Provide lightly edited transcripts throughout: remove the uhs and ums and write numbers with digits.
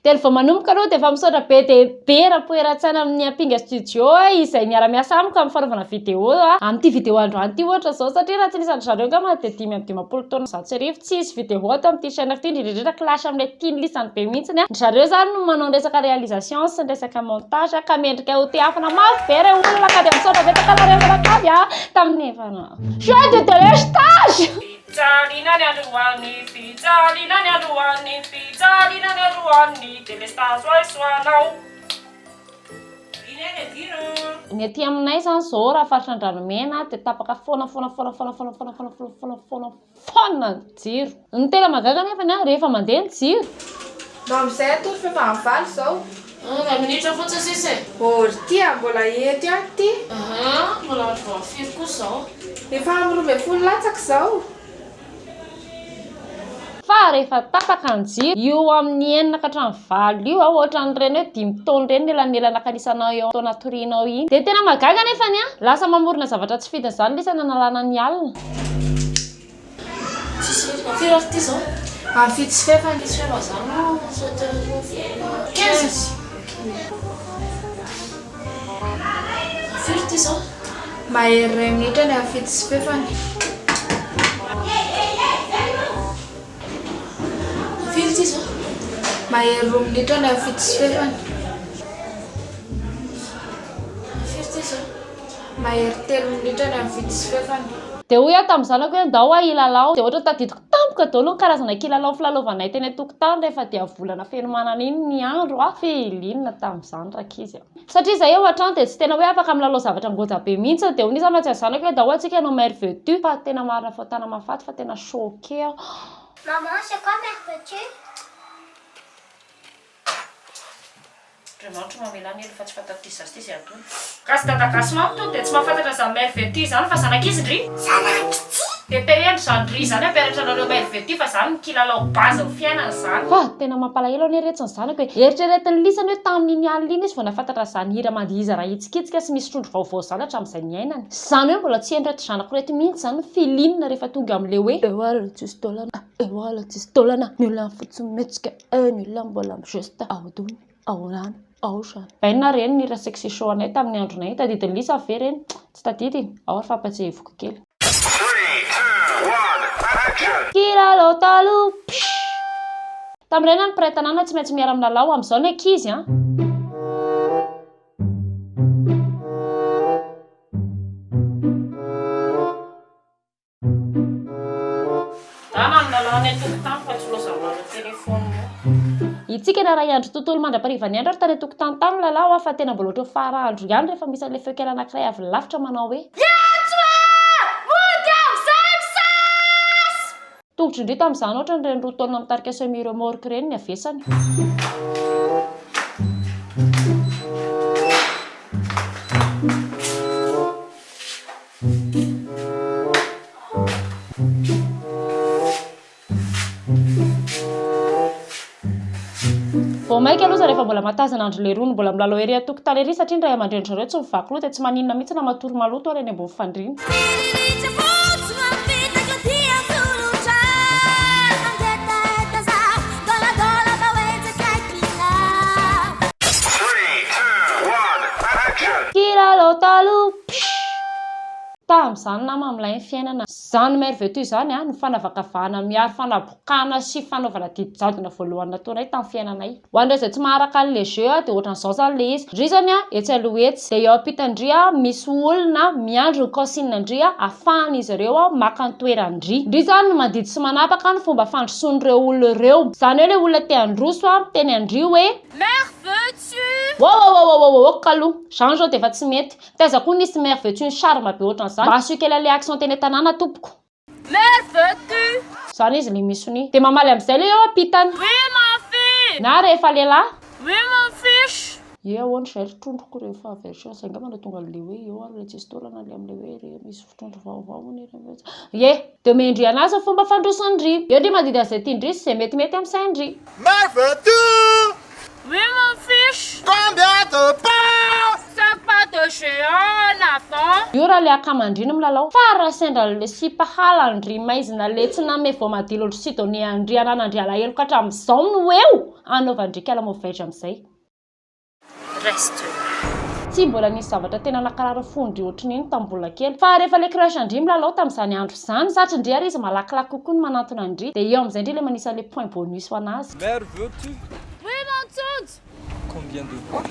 Dia ny vao manomboka aloha dia efa misaotra be dia be Rapoeratsaina amin'ny Ampinga Studio izay miara-miasa amiko amin'ny fanaovana vidéo amin'ity vidéo androany ity ohatra izao satria raha tsy nisy an-dry zareo angamba dia 1155 155 tsy hisy vidéo ato amin'ity chaîne ity indrindra indrindra clash amin'ilay tian'i lisany be mihitsy Ry zareo izany no manao ny resaka réalisation sy ny resaka montage ka mendrika ho tehafina mafy be ireo olona ka dia misaotra betsaka anareo mianakavy a tamin'ny jeu de délestage. Fijaliana ny androany, fijaliana ny androany, fijaliana ny androany, délestage ho anao. Ny aty aminay izany izao raha faritra Andranomena dia tapaka foana foana foana foana foana foana foana foana foana foana foana ny jiro. Ny tena mahagaga anefany an, rehefa mandeha ny jiro. Mba amin'izay atory fa efa amin'ny valo izao. Iray minitra fotsiny sisa e. Oh ry ty a, mbola eto ihany ty. Aha, mbola andro vao firy kosa izao? Efa amin'ny 12 latsaka izao. Fa rehefa tapaka ny jiro, io amin'ny enina ka hatramin'ny valo io, ohatran'ireny hoe dimy taona ireny ny elanelana kanisanao eo taona atorianao iny. Dia tena mahagaga anefany an, lasa mamorona zavatra tsy fidiny izany lisany hanalana ny alina. Tsisy rivotra. Firy ary ity izao? Amin'ny fito sy fahefany. Fito sy fahefany izany sept heures quinze. Firy ity izao? Mahery iray minitra ny amin'ny fito sy fahefany. Firy ity izao? Mahery roa minitra ny amin'ny fito sy fahefany. Firy ity izao? Mahery telo minitra ny amin'ny fito sy fahefany. Dia hoy aho tamin'ny zanako hoe ndao hoa hilalao. Dia ohatra tadidiko tampoka daholo ny karazana kilalao filalaovanay teny an-tokotany rehefa diavolana fenomanana iny ny andro a! Feeline tamin'izany rankizy a! Satria izahay ao an-trano dia tsy tena hoe afaka milalao zavatra ngoja be mihitsy dia hoy izy mantsy ny zanako hoe ndao hoa tsika hanao mère veux-tu fa tena marina fahotana mahafaty fa tena choqué aho. Maman, c'est quoi mère veux-tu? Andriamanitra mamela ny helony fa tsy fantatro ity zaza ity izay ataony. Gasy dada gasy mamy tony dia tsy mahafantatra izany mère veux-tu izany fa zanak'izy ndry. Zanak'ity. Dia teheno izany ndry izany hampianatra anareo mère veux-tu fa izany ny kilalao base ny fiainana izany. Fa tena mampalahelo anie retsy ny zanako e! Eritreretin'ny lisany hoe tamin'iny alina iny izy vao nahafantatra izany hira mandihizana hitsikitsika sy misy trondro vaovao izany hatramin'izay niainany. Izany hoe mbola tsy henon'ireto zanako ireto mihitsy izany ny feeling rehefa tonga amin'ilay hoe eo ary ilay tsisy taolana, eo ary ilay tsisy taolana, ny olona fotsiny mihetsika. Eh ny olona mbola mi-geste ao dony, ao rano, ao zany. Bainina reny ny hira sexy show anay tamin'ny andronay, tadidin'i Lisa ve reny? Tsy tadidiny? Ao ary fampatsiahiviko kely. Kilalao taloha psh! Tamin'ireny ny mpiray tanàna tsy maintsy miara-milalao, amin'izao ny ankizy an! Dana ny lalàna any an-tokotany fa tsy loza milalao téléphone eo. Itsika na ray andro tontolo mandra-parivan'ny andro ary tany an-tokotany tany lalao aho fa tena mbola ohatran'ny fara andro ihany rehefa misy an'ilay feo kely anankiray avy lavitra manao hoe. Iantso e! Mody amin'izay misasa! Tongotry ndry tamin'izany ohatran'ireny roa taonina mitarika semi remorque ireny ny havesany. Vao maika loza rehefa mbola matazana andry leroa no mbola milalao ery an-tokotany ery satria ny ray aman-drenin-dry zareo tsy mivaky loha dia tsy maninona mihitsy na matory maloto ary eny ambony fandriana. Kilalao taloha. Tamin'izany nama milay ny fiainana. Izany merveille toy izany no fanavakavahana miaro fanabokana sy fanaovana didy jadona voalohany nataonay tamin'ny fiainanay. Ho an'ireo izay tsy maharaka an'ilay jeu dia ohatran'izao izany ilay izy. Ndry izany etsy aloha etsy dia eo ampitan-dry misy olona miandry ny consigne-ndry ahafahan'izy ireo maka ny toeran-dry. Ndry izany no mandidy sy manapaka ny fomba fandrosoan'ireo olona ireo. Izany hoe ilay olona te handroso miteny an-dry hoe. Mère veux-tu? Wowowowowowo kaloha! Zany zao dia efa tsy mety. Taiza koa nisy mère veux-tu ny charme be ohatran'izany? Mba asio kely an'ilay accent teny an-tanàna tompoko. Mère veux-tu? Zany izy le misonia. Dia mamaly amin'izay le eo ampitany. Oui ma fille! Na rehefa lehilahy. Oui mon fils! Ye ahoana izay ry trondroko rehefa version izay angamba no tonga an'le hoe eo ary le tsisy taolana le amin'le hoe re misy trondro vaovao hono ery amin'ny Ye! Dia omen-dry anazy ny fomba fandroson-dry. Eo ndry mandidy an'izay tian-dry sy izay metimety amin'ny sain-dry. Mère veux-tu? Oui mon fils. Combien de pas? Cinq pas de géant en avant. Io raha. le akaman-dry no milalao. Fa raha sendra an'le sipa halan-dry maizina le tsy nanome voamadilo an-dry Sidonie an-dry ananan-dry alahelo ka hatramin'izao no eo anaovan-dry kala mauvaise amin'izay. Reste là. Tsy mbola nisy zavatra tena nakarary fon-dry ohatrin'iny tamin'ny mbola kely. Fa rehefa le crush an-dry milalao tamin'izany andro izany, satrin-dry ary izy malakilaky kokoa ny manantona an-dry, dia eo amin'izay ndry le manisa le point bonus ho an'azy. Mère veux-tu? Oui mon Tsojo! Combien de poids?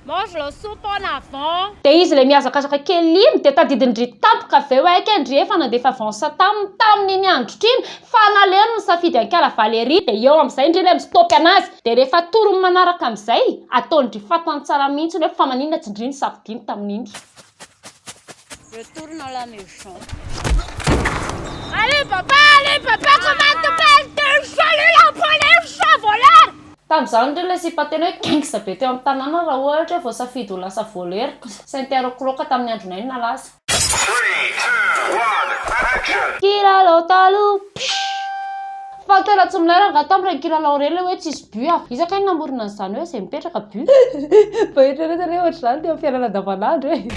Mange la soupe en avant. Dia izy ilay mihazakazaka kely iny dia tadidin-dry tampoka avy eo aika ndry efa nandefa avance taminy tamin'iny androtra iny fa nalehany nisafidy an'i-kala Valérie dia eo amin'izay ndry ilay mi-stop anazy dia rehefa atorony manaraka amin'izay ataon-dry fantany tsara mihitsy hoe fa maninona tsy ndry nisafidiany tamin'iny. Retourne à la maison. Allez papa, allez papa, comment tu parles de salut la police, voleur! Tamin'izany ndry ilay sipa tena hoe gangsta be teo amin'ny tanàna raha ohatra hoe voasafidy ho lasa voleur. Sainte Rokroka tamin'ny andronay no nalaza. Kilalao taloha psh! Fa tena tsy milay rangahy tamin'ireny kilalao ireny ilay hoe tsisy but a! Iza kay no namorona an'izany hoe izay mipetraka but? Mba eritreretina hoe ohatr'izany teo amin'ny fiainana andavanandro e!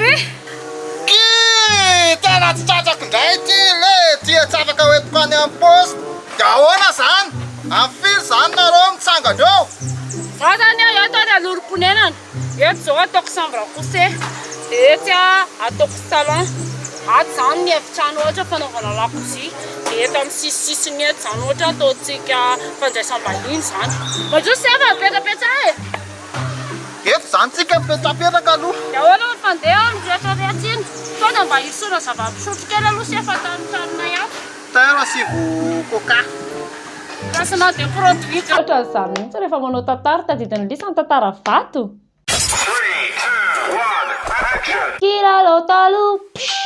Ki! Tena tsy tratrako indray ity le! Tia tsy afaka hoentiko any amin'ny poste. Dia ahoana izany? Amin'ny firy izany nareo mitsangana eo? Za zany a eto ary alorom-ponenana. Eto zao ataoko chambre à coucher, dia etsy ataoko salon. Ato zany ny efitrano ohatra fanaovana lakozia, dia eto amin'ny sisisisiny eto zany ohatra ataontsika fandraisam-bahiny zany. Mandroso sa fa mipetrapetraha e! Eto zany tsika mipetrapetraka aloha. Dia ahoana ny fandeha amin'ny retraretra iny? Sao dia mba hisona zava-pisotro kely aloha se fa tany tranonay ato. Teo asivo coca. Placement de produit. Ohatran'izany mihitsy rehefa manao tantara, tadidin'i Lisa ny tantara vato. Kilalao taloha psh.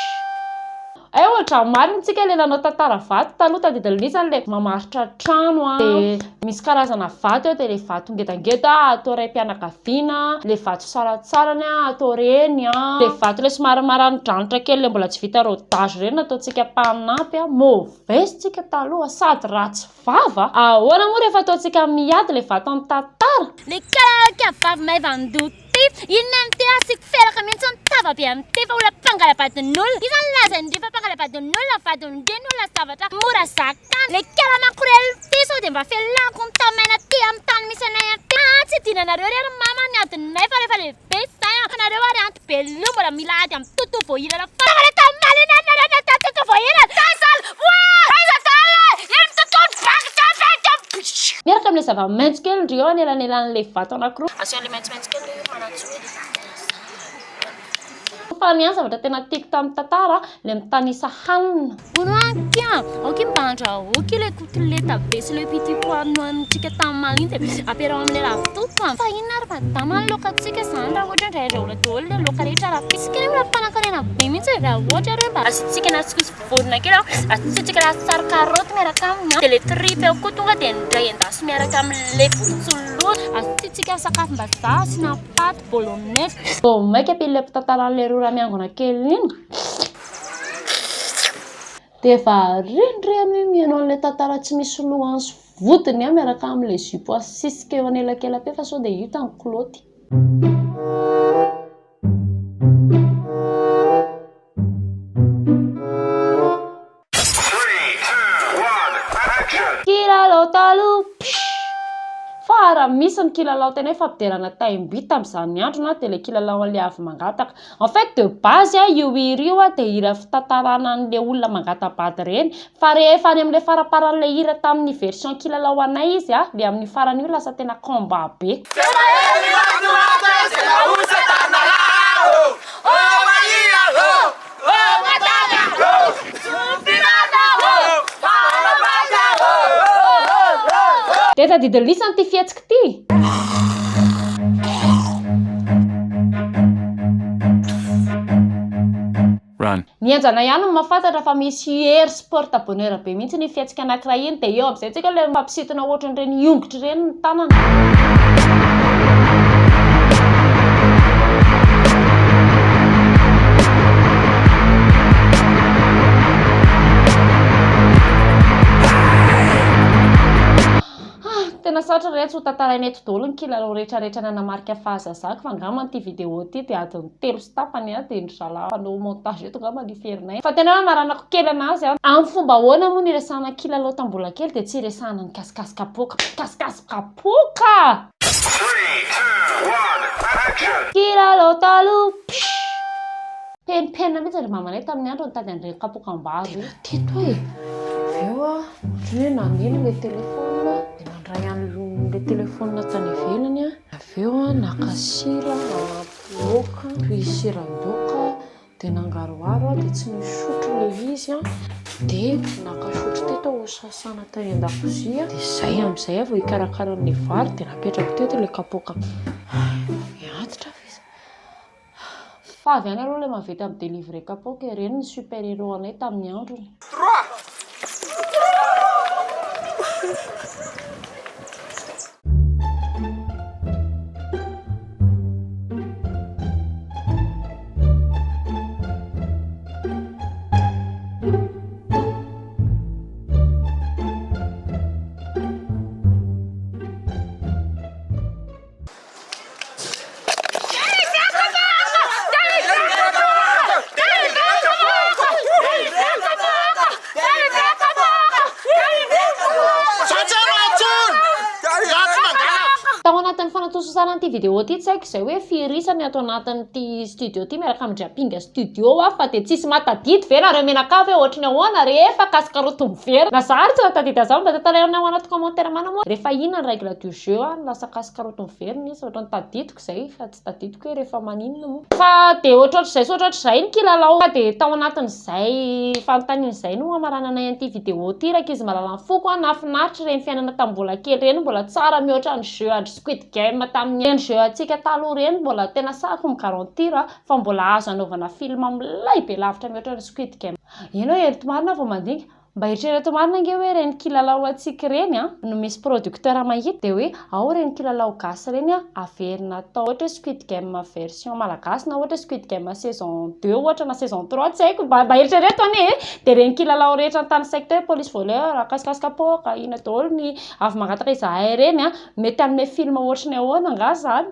Hay ohatran'ny marina tsika ilay nanao tantara vato taloha tadidin'i Lisa ilay mamaritra trano a, dia misy karazana vato eo dia ilay vato ngedangeda atao raim-pianakaviana, ilay vato sarantsarany atao reny a, ilay vato ilay somary maranidranitra kely ilay mbola tsy vita rodage ireny nataontsika mpanampy a, mauvaise tsika taloha sady ratsy vava. Ahoana moa rehefa ataontsika miady ilay vato amin'ny tantara? Le kalaky vavy maivan-doha ty, inona amin'ity asiako felaka mihitsy ny tava be amin'ity fa olona mpangalabadin'olona, iza no lazain'ndry fa mpangalabadin'olona, vadin'ndry no olona zavatra mora zakana, le kala makorel ty sao de mba felahako ny tamaina aty amin'ny tany misy anay aty, aa tsy dinanareo re ry mama ny adinay fa rehefa lehibe izay an, nareo ary anty be loha mbola mila ady amin'ny toto voahirana fa le tamaly iny ary nareo natao toto voahirana, sasal, oa aiza daholo e, iny mitotono banky daholo. Miaraka amin'ilay zava-maitso kely ndry eo anelanelan'ilay vato anankiroa. Asio an'ilay maitsomaitso kely ry Manantsoa e. Fa ny ahy zavatra tena tiako tamin'ny tantara ilay mitanisa hanina. Hono an kia, aoka mba andrahoiko ilay kotileta be sy ilay petit pois nohanintsika tamin'ny maraina iny dia ampiaraho amin'ilay ravitoto an. Fa inona ary madama ny laokantsika izany raha ohatra indray andrahoina daholo ilay laoka rehetra raha Isika anie mbola mpanankarena be mihitsy e, raha ohatra ary hoe mba asiantsika anaty Vorona kely an, asiantsika lasary karaoty miaraka aminy an, dia ilay tripy ao koa tonga dia indray endasy miaraka amin'ilay vorontsoloha, asiantsika sakafom-bazaha, asiana paty bolognaise. Vao maika ampian'ilay mpitantara an'ilay rora miangona kely iny dia variana re anie mihaino an'ilay tantara tsy misy lohany sy vodiny an miaraka amin'ilay jupe asisika eo anelakelam-pe fa sao dia hita ny kilaoty. Kilalao taloha psh! Fa raha misy ny kilalao tena hoe fampiderana taim-by tamin'izany andro na dia ilay kilalao an'ilay avy mangataka. En fait de base io hira io dia hira fitantarana an'ilay olona mangata-bady ireny. Fa rehefa any amin'ilay faramparan'ilay hira tamin'ny version kilalao anay izy, ilay amin'io farany io lasa tena combat be. Dia tadidin'i Lisa ity fihetsika ity. Ny henjana ihany no mahafantatra fa misy hery sy porte bonheur be mihitsy iny fihetsika anankiray iny dia eo amin'izay tsika ilay mifampisintona ohatran'ireny hiongotra ireny ny tanana. Sarotra re tsy ho tantaraina eto daholo ny kilalao rehetra rehetra nanamarika fahazazako fa angamba ity vidéo ity dia adiny 3 sy tapany an dia ny zalahy mpanao montage eto angamba ny ferinay. Fa tena hoe hamaranako kely anazy an. Amin'ny fomba ahoana moa ny iresahana kilalao tambola kely dia tsy iresahana ny kasikasy kapoaka. Kasikasy kapoaka! Kilalao taloha! Penipenina mihitsy ry mamanay tamin'ny andro nitady an'ireny kapoakam-bary. Tena teto e! Avy eo aho ohatran'ny hoe namely ilay telefaonina dia nandray an'ilay telefaonina tany ivelany aho. Avy eo aho naka sira nanampy laoka, toy siran-daoka dia nangaroharo aho dia tsy nisy sotro ilay izy an. Dia naka sotro teto aho hosasana tany an-dakozia. Dia izay amin'izay aho vao hikarakara an'ilay vary dia napetrako teto ilay kapoaka. Miantitra ve izy? Fa avy any aloha ilay mahavita mi-delivrer kapoaka e, ireny ny super héros anay tamin'ny androny. Tao anatin'ny fanatontosana an'ity vidéo ity tsy haiko izay hoe firy isa ny ato anatin'ity studio ity miaraka amin-dry Ampinga studio aho fa dia tsisy mahatadidy ve nareo mianakavy hoe ohatry ny ahoana rehefa kasikaraoty miverina na za ary tsy nahatadidy an'izany mba tantaraina ao anaty commentaire mana moa rehefa inona ny règle du jeu any lasa kasikaraoty miverina izy ohatran'ny tadidiko izay fa tsy tadidiko hoe rehefa maninona moa fa dia ohatrohatr'izay sy ohatrohatr'izay ny kilalao fa dia tao anatin'izay fanontaniana izay no hamarananay an'ity vidéo ity rankizy malala ny foko a nahafinaritra ireny fiainana tamin'ny mbola kely ireny mbola tsara mihoatra ny jeu an-dry squid game tamin'ny ireny jeu antsika taloha ireny mbola tena sahako mi-garantir a fa mbola azo anaovana film milay be lavitra mihoatra ny squid game eny hoe eto marina vao mandinika Mba eritrereto marina ange hoe ireny kilalao antsika ireny an, no misy producteur mahita dia hoe ao ireny kilalao gasy ireny an, averina atao ohatra hoe squid game version malagasy na ohatra hoe squid game saison deux ohatra na saison trois tsy haiko, mba eritrereto anie e! Dia ireny kilalao rehetra notanisaiko teo hoe police voleur, kasikasy kapoaka, inona daholo ny avy mangataka izahay ireny an, mety hanome film ohatry ny ahoana angaha izany?